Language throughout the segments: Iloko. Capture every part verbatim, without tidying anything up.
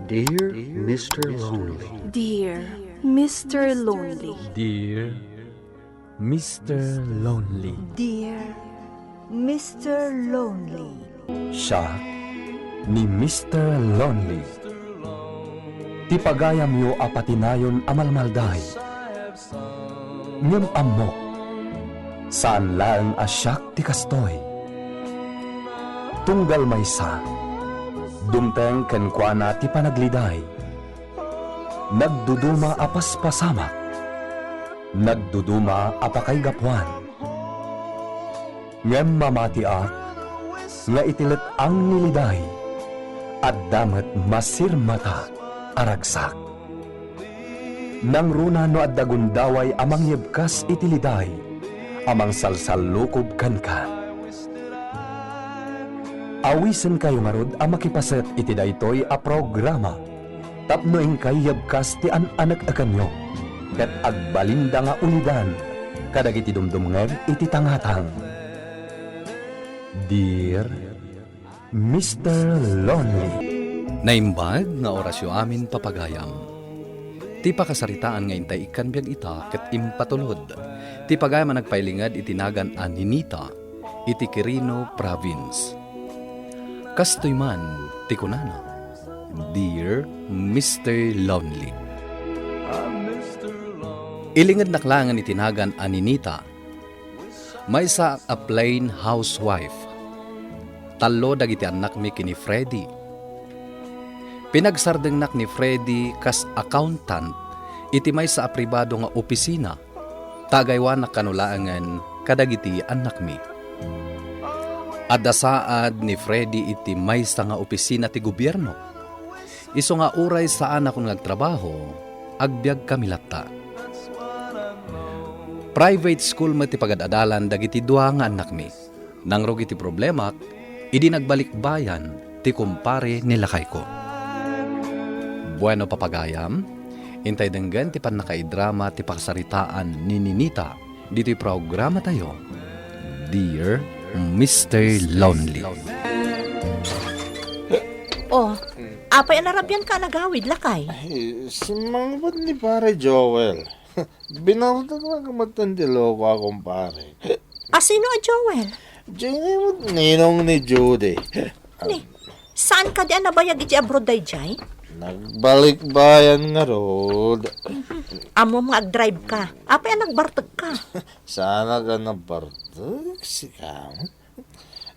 Dear Mister Lonely. Dear Mister Lonely. Dear Mister Lonely. Dear Mister Lonely. Siak ni Mister Lonely. Ti pagayamyo a patinayon a malmalday. Ngem ammok, saan laeng a siak ti kastoy. Tunggal maysa, dumteng kenkuana ti panagliday. Nagduduma a paspasamak, nagduduma a pakaigapuan. Ngem mamatiak nga iti let-ang ni liday, adda met masirmata a ragsak. Nangruna no adda gundaway a mangyebkas iti liday a mangsalsallukob kenka. Awisenkayo ngarud a makipaset iti daytoy a programa tapno inkay yebkas ti an-anek-ekanyo ket agbalinda nga ulidan kadagiti dumdumngeg iti tangatang. Dear Mister Lonely. Naimbag nga orasyo amin, papagayam. Ti pakasaritaan nga intay ikkan biag ita ket impatulod ti pagayam a nagpailinged iti nagan a Ninita iti Quirino Province. Kastoy man ti kunana, "Dear Mister Lonely." Ilingednak laengen iti nagan a Ninita. Maysa a plain housewife. Tallo dagiti annakmi ken ni Freddy. Pinagsardengnak ni Freddy kas accountant iti maysa a pribado nga opisina, ta agaywanak kano laengen kadagiti annakmi. Adda saad ni Freddy iti maysa nga opisina ti gobierno. Isu nga uray saanakon nga agtrabaho, agbiag kami latta. Private school met ti pagad-adalan dagiti dua nga annakmi. Nangrugit ti problemak, idi nagbalikbayan ti kumpare ni lakayko. Bueno, papagayam, intay denggen ti pannakaidrama ti pakasaritaan ni Ninita ditoy programatayo, Dear Mister Lonely. Oh, apay a narabian ka a nagawid, lakay? Ay, simmangpet ni Pare Joel. Binardakna kamaten ti loko a kumpare. A sino a Joel? Diay met ninong ni Judy. Ni, saan kadi a nabayag iti abroad daydiay? Nagbalikbayan ngarud. Ammom nga agdrive ka. Apay a nagbartek ka? Saanak a nabartek, sika.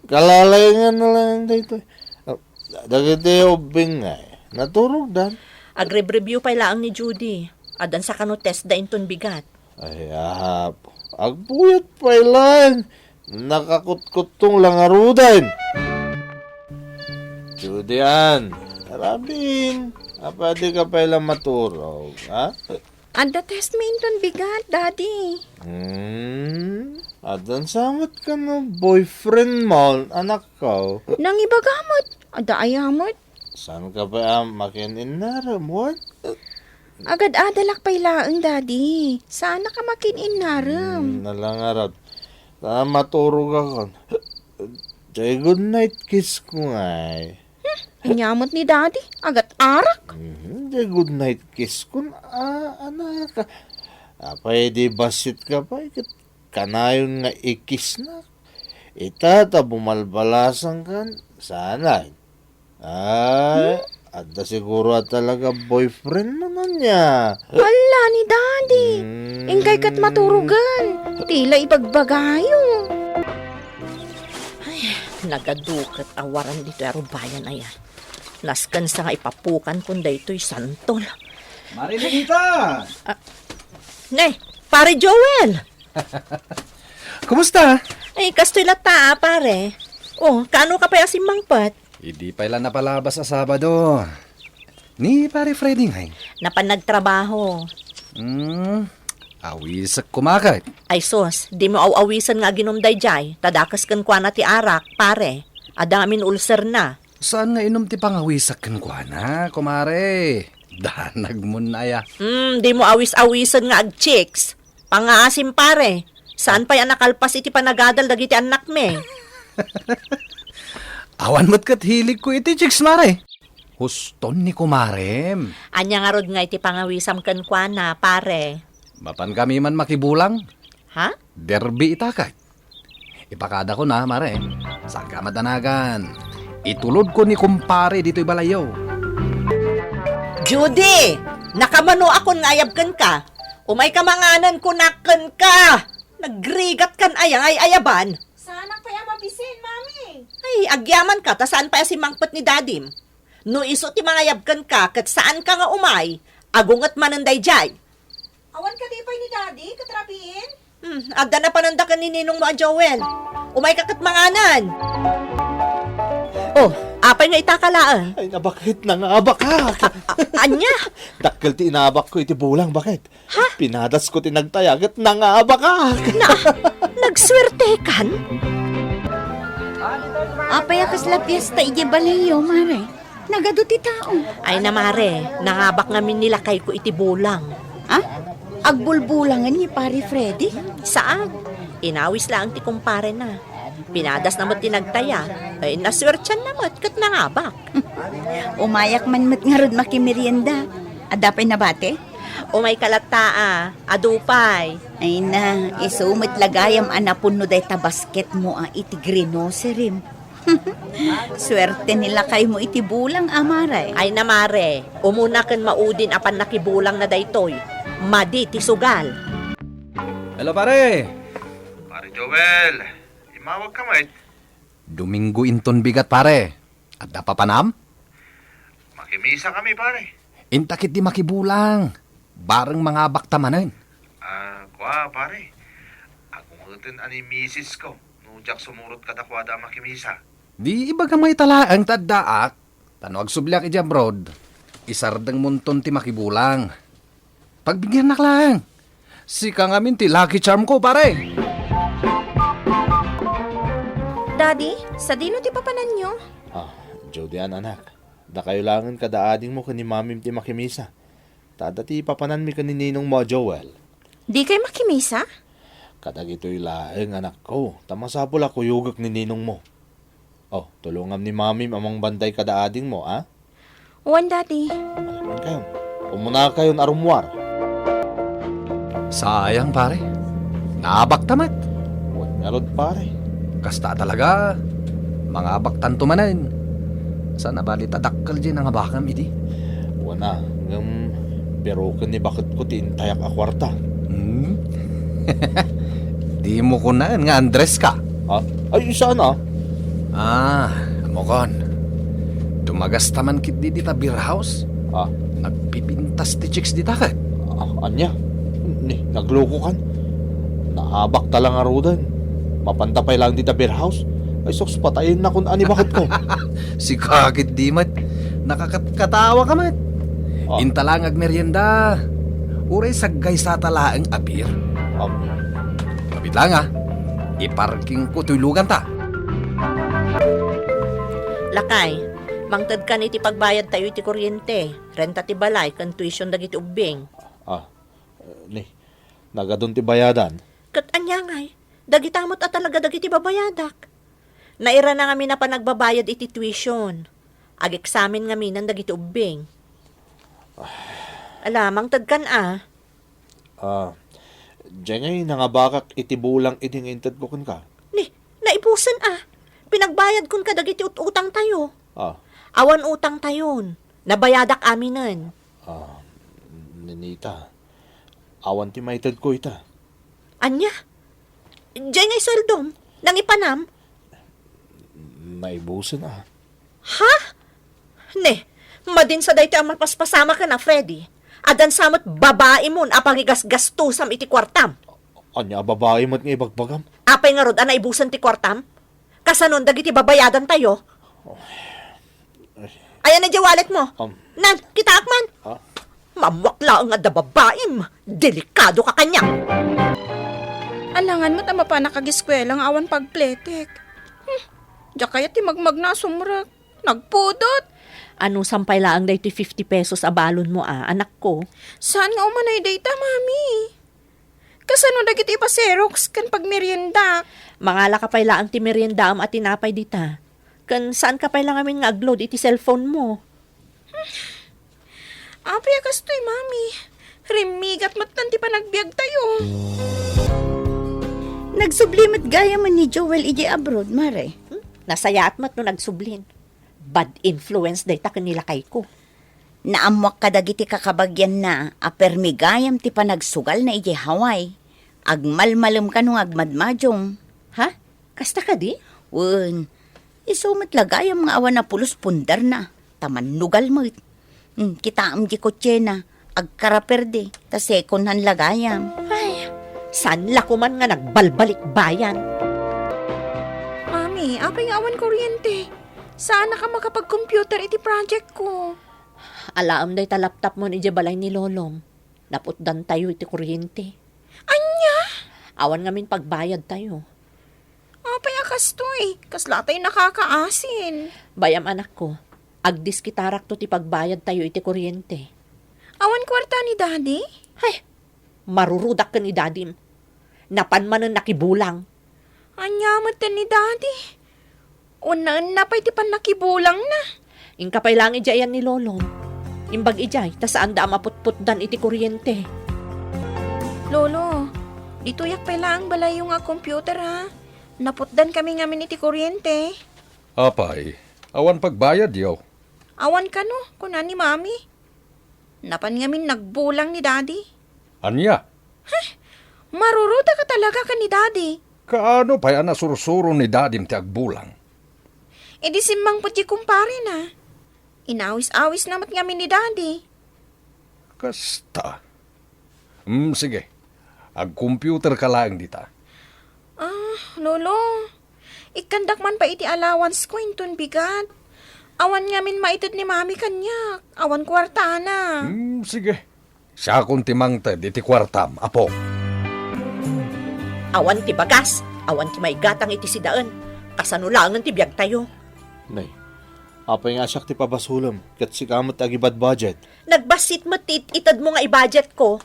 Kalalaingan na lang daytoy. Ah, dagiti ubbing ngay, naturogdan. Agrebribyo pay laeng ni Judy. Addan sa kano test da inton bigat. Ay, ahap. Agpuyat pay laeng. Nakakutkuttong la ngaruden. Judy Ann, Rabin, apay a dika pay la maturog, ha? Adda test mi inton bigat, Daddy. Hmm? Addan sa met kano boyfriend mo, anakko? Nangibaga met. Adda aya met. Saan ka pay a makin-innarem, what? Agad-adalak pay laeng, Daddy. Saanak a makin-innarem. Hmm, nalangarot. Ta maturog akon. Diay good night kiss ko ngay. Hmm, ania met ni Daddy, agat-arak. Mhm, diay good night kiss ko, ah, anak. Apay di bassit ka pay, ket kanayon nga i-kiss na. Ita ta bumalbalasang kan, saan? Ay, hmm? Adda siguro a talaga boyfriend mo, ania? Hala, ni Daddy. Hmm. Inkay ket maturogen. Tila ibagbagayo. Ay, nagadu ket awaran ditoy a rubayan aya. Nasken sa nga ipapukankon daytoy santol. Mare Ninita! Ah, ne, Pare Joel! Kumusta? Ay, kastoy latta, ah, pare. Oh, kaano ka pay a simmangpet? Idi pay la napalabas a Sabado. Ni Pare Freddy ngay? Napan nagtrabaho. Hmm, awisek koma ket. Ay sus, dimo aw-awisen nga aginum daydiay, ta dakes kenkuana ti arak, pare. Adda ngamin ulserna. Saan nga inum ti pangawisak kenkuana, kumare? Danagmon aya. Hmm, dimo awis-awisen nga agchicks. Pangaasim, pare. Saan pay a nakalpas iti panagadal dagiti annakmi? Awan met ket hiligko iti chicks, mare. Huston ni kumarem. Ania ngarud nga iti pangawisam kenkuana, pare? Mapan kami man makibulang. Ha? Derby ita kay. Ipakadako na, mare. Saan ka madanagan? Itulod ko ni kumpare ditoy balayyo. Judy! Nakamano akon nga ayab kenka. Umay ka manganan, kunak kenka. Nagrigat kan aya nga ay-ayaban. Saanak pay a mabisin, Mami. Ay, agyaman ka, ta saan pay a simangpet ni Dadim. No isu ti mangayab kenka ket saan ka nga umay, agunget manen daydiay. Awan kadi pay ni Daddy ket rabiin? Hmm, adda napananda ken ni ninong mo a Joel. Umay ka ket manganan. Oh, apay nga itaka laeng? Ay, nabaket, nangabakak. A-, a-, ania? Dakkel ti inabak ko iti bulang, baket. Ha? Pinadas ko ti nagtaya ket nangabakak. Na, nagsuertekan? Apay a kasla piesta idiay balayyo, mare? Nagadu ti tao. Ay na, mare, nangabak ngamin ni lakay ko iti bulang. Ha? Agbulbulangen ni Pare Freddy? Saan? Inawis laeng ti kumparena. Pinadasna met ti nagtaya. Ay, nasuertianna met ket nangabak. Umayak man met ngarud makimerienda. Adda pay nabati? Umay ka latta a, adu pay. Ay na, isu met la gayam a napunno dayta basketmo a iti grinoserim. Suerte ni lakaymo iti bulang, a, mare. Ay na, mare, umuna ken maudin a pannakibulangna daytoy. Madi ti sugal. Hello, pare. Pare Joel, imawag ka met? Domingo inton bigat, pare. Adda papanam? Makimisa kami, pare. Inta ketdi makibulang. Bareng mangabakta manen. Ah, kua, pare. Agungeten a ni misis ko no diak sumurot kadakuada a makimisa. Di ibagam ita laeng ta addaak. Ta no agsubliak idiay abroad, isardengmonton ti makibulang. Pagbigyannak laeng. Sika ngamin ti lucky charm ko, pare. Daddy, sadino ti papananyo? Ah, Jody Ann, anak. Dakayo laengen kada adingmo ken ni mamim ti makimisa. Ta adda ti papananmi ken ni ninongmo a Joel. Dikay makimisa? Kadagitoy laeng, anakko, ta masapul a kuyogek ni ninongmo. Oh, tulongam ni mamim a mangbanday kada adingmo, a? Wen, Daddy. Wen kayon. Umunakayon a rummuar. Sayang, pare. Naabakta met. Wen ngarud, pare. Kasta talaga. Mangabaktanto manen. Saan a bali ta dakkel diay nangabakam idi. Wen a, ngem biroken ni baketko ti intayak a kuarta. Hmm? Dimo kunaen nga Andres ka? Ha? Ay, saan a? Ah, ammokon. Tumagasta man ketdi dita beer house. Ah. Nagpipintas ti chicks dita ket. Ah, ania? Ni, naglokokan. Naabakta la ngaruden. Mapanta pay laeng dita beer house. Ay, sus, patayennakon a ni baketko. Sika ketdi met. Nakakatkatawa ka met. Ah. Inta laeng agmerienda. Uray saggaysata laeng a beer. Ah. Kabit laeng, a. Iparkingko toy luganta. Lakay, mangtedkan iti pagbayadtayo iti kuryente, renta ti balay, ken tuition dagiti ubbing. Ah, ni, nagadun ti bayadan? Ket ania ngay? Dagita met a talaga dagiti babayadak. Nairana ngamin a panagbabayad iti tuition. Ageksamen ngaminen dagiti ubbing. Ala, mangtedkan a. Ah, diay ngay nangabakak iti bulang idi nga intedko kenka? Ni, naibusen a. Pinagbayadkon kadagiti ut-utangtayo. Ah. Awan utangtayon. Nabayadak aminen. Ah, Ninita, awan ti maitedko ita. Ania? Diay ngay sueldom? Nangipanam? Naibusen a. Ha? Ne, madin sa daytoy a mapaspasamaken a, Freddy. Addan sa met babaimon a pangigasgastosam iti kuartam. Ania a babai met nga ibagbagam? Apay ngarud a naibusen ti kuartam? Kasanon dagiti babayadantayo? Ay. Ayan na diay wallet mo. Um. Nan, kitaak man. Ha? Mammuak laeng nga adda babaim. Delikado ka kaniak. Alangan met a mapanak ageskuela nga awan pagpletek. Hmm, diak kayat ti magmagna a sumrek. Nagpudot. Anusam pay laeng daytoy fifty pesos a balonmo a, anakko? Saan nga umanay dayta, Mami? Kasano dagiti ipa-Xerox ken pagmerienda? Mangala ka pay laeng ti meriendaam a tinapay dita. Ken saan ka pay la ngamin nga agload iti cellphone mo. Apay a kastoy, Mami? Rimmigat met ti panagbiagtayo. Nagsubli met gayam ni Joel idiay abroad, Mare. Hmm? Nasayaat met no nagsublin. Bad influence dayta ken ni lakayko. Naammoak kadagiti kakabagianna a permi gayam ti panagsugalna idiay Hawaii. Agmalmalem kano nga agmadmadiom. Ha? Kasta kadi? Wen, isu met la gayam nga awan a pulos punderna, ta mannugal met. Hmm, kitaem di kotsena, agkaraperdi, ta second hand la gayam. Ay, saan la koman nga nagbalbalikbayan? Mami, apay nga awan kuryente? Saanak a makapag-computer iti project ko. Alaem dayta laptopmon idiay balay ni Lolom. Naputdantayo iti kuryente. Ania? Awan ngamin pagbayadtayo. Apay a kastoy? Kasla tay nakakaasin. Bay-am, anakko, agdiskitarakto ti pagbayadtayo iti kuryente. Awan kuarta ni Daddy? Hay, marurudak ken ni Dadim. Napan manen nakibulang. Ania met ni Daddy? Unnaenna pay ti pannakibulangna. Inka pay laeng idiay ayan ni Lolom. Imbag idiay, ta saanda a maputputdan iti kuryente. Lolo, ditoyak pay laeng balayyo nga computer, ha? Naputdankami ngamin iti kuryente. Apay, awan pagbayadyo? Awan kano, kuna ni Mami. Napan ngamin nagbulang ni Daddy. Ania? Heh, marurudaka talaga ken ni Daddy. Kaano pay a nasursuro ni Dadim ti agbulang? Idi simmangpet ti kumparena. Inawis-awisna met ngamin ni Daddy. Kasta. Hmm, sige. Ag-computer ka laeng dita. Ah, Lolo, ikkandak man pay iti allowance ko inton bigat. Awan ngamin maited ni Mami kaniak. Awan kuartana. Hmm, sige. Siakon ti mangted iti kuartam, apo. Awan ti bagas, awan ti maigatang iti sidaen. Kasano laengen ti biagtayo? Nay, apay nga siak ti pabasolem, ket sika met ti agibadbudget? Nagbassit met ti it-itedmo nga ibudgetko.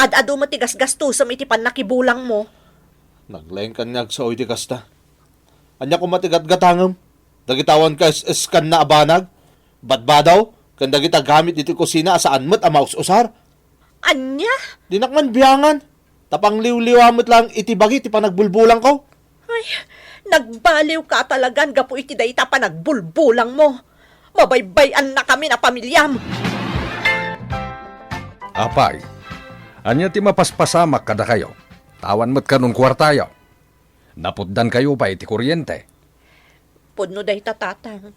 Ad-adu met ti gasgastosem iti pannakibulangmo. Naglaingkan nga agsao iti kasta. Ania koma ti gatgatangem? Dagiti awan kaes-eskanna a banag, badbadaw, ken dagiti agamit iti kusina a saan met a maus-usar? Ania? Dinak man biangan. Ta pangliwliwa met laeng iti bagi ti panagbulbulangko. Ay, nagbaliwka talagan gapu iti dayta panagbulbulangmo. Mabaybay-annakamin a pamiliam. Apay, ania ti mapaspasamak kadakayo? Awan met kanon kuartayo. Naputdankayo pay iti kuryente. Pudno dayta, Tatang.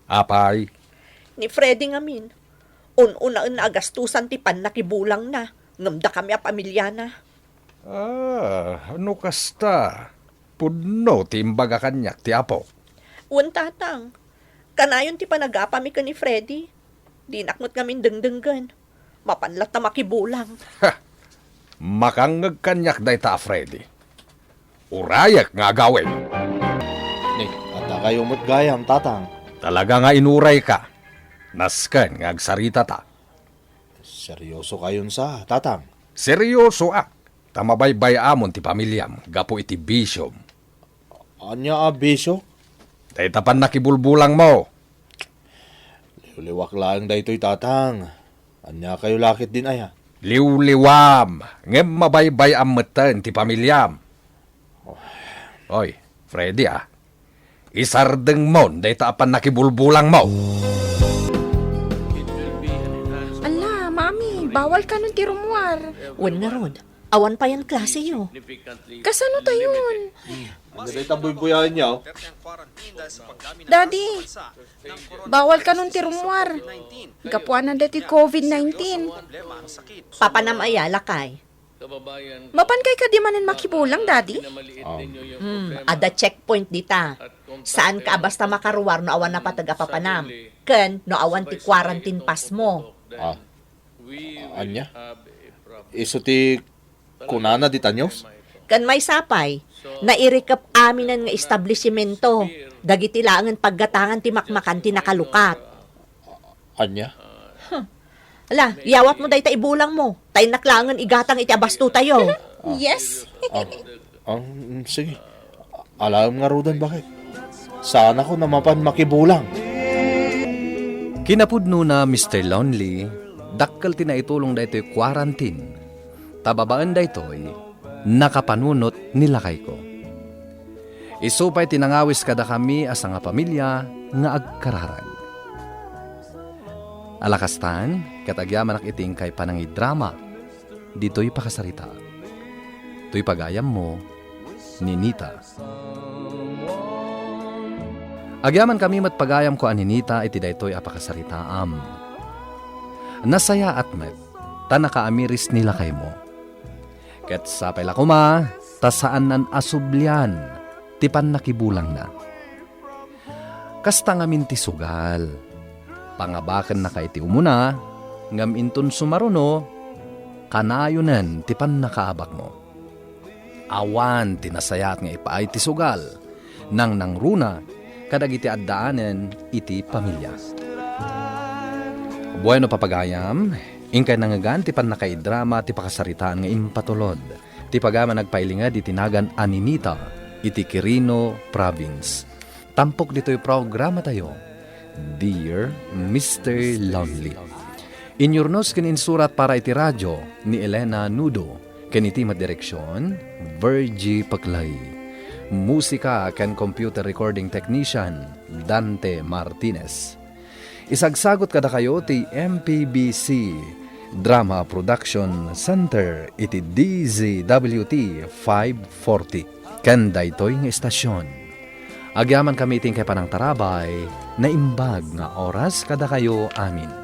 Apay? Ni Freddy ngamin. Un-unaenna a gastusan ti pannakibulangna, ngem dakami a pamiliana. Ah, no kasta, pudno ti imbaga kaniak ti apo. Wen, Tatang. Kanayon ti panagapami ken ni Freddy. Dinak met ngamin dengdenggen. Mapan latta makibulang. Ha! Makangngeg kaniak dayta a Freddy. Urayek nga agawid. Ni, adda kayo met gayam, Tatang. Talaga nga inurayka. Nasken nga agsaritata. Seryoso kayon sa, Tatang? Seryosoak. Ta mabaybay-amon ti pamiliam gapu iti bisiom. Ania a bisio? Dayta pannakibulbulangmo. Liwliwak laeng daytoy, Tatang. Ania kayo la ketdin aya? Liwliwam, ngem mabaybay-am metten ti pamiliam. Oy, Freddy, ah. Isardengmon dayta a pannakibulbulangmo. Ala, Mami, bawal kanon ti rummuar. Wen ngarud, awan payen klaseyo. Kasano tayon? Ano dayta buybuyaen niya, oh? Daddy, bawal kanon ti rummuar. Gapuanan daytoy covid nineteen. Papanam aya, lakay? Mapan kay kadi manen makibulang, Daddy? Um. Hmm, adda checkpoint dita. Saanka a basta makaruar no awan napateg a papanam. Ken no awan ti quarantine pass mo. Ah. Ania? Isu ti kunana dita news? Ken maysa pay, nairikep aminen nga establisimento, dagiti laengen paggatangan ti makmakan ti nakalukat. Ania? Huh. Ala, iyawatmo dayta ibulangmo, ta innak laengen igatang iti abastotayo. Ah. Yes. Ah, ah, mm, sige. Alaem ngaruden, baket. Saanakon a mapan makibulang. Kinapudnona, Mister Lonely, dakkel ti naitulong daytoy quarantine. Ta babaen daytoy, nakapanunot ni lakayko. Isu pay ti nangawis kadakami a sangapamilya nga agkararag. Ala kastan, ket agyamanak iti inkay panangidrama ditoy pakasarita. Toy pagayammo, Ninita. Agyamankami met pagayamko a Ninita iti daytoy a pakasaritaam. Nasayaat met, ta nakaamiris ni lakaymo. Ket sapay la koma, ta saannan a sublian ti pannakibulangna. Kasta ngamin ti sugal. Pangabakennaka iti umuna, ngem inton sumaruno, kanayonen ti pannakaabakmo. Awan ti nasayaat nga ipaay ti sugal, nangnangruna kadagiti addaanen iti pamilia. Bueno, papagayam, inkay nangngegan ti pannakaidrama ti pakasaritaan nga impatulod ti pagayam a nagpailinged iti nagan a Ninita iti Quirino Province. Tampok ditoy programatayo, Dear Mister Lonely. Inyurnos ken insurat para iti radio ni Elena Nudo, ken iti met direksion, Virgie Paclay. Musika ken computer recording technician, Dante Martinez. Isagsagot kadakayo ti M P B C Drama Production Center iti D Z W T five forty. Ken daytoy nga istasyon, agyamankami iti inkay panangtarabay, naimbag nga oras kadakayo amin.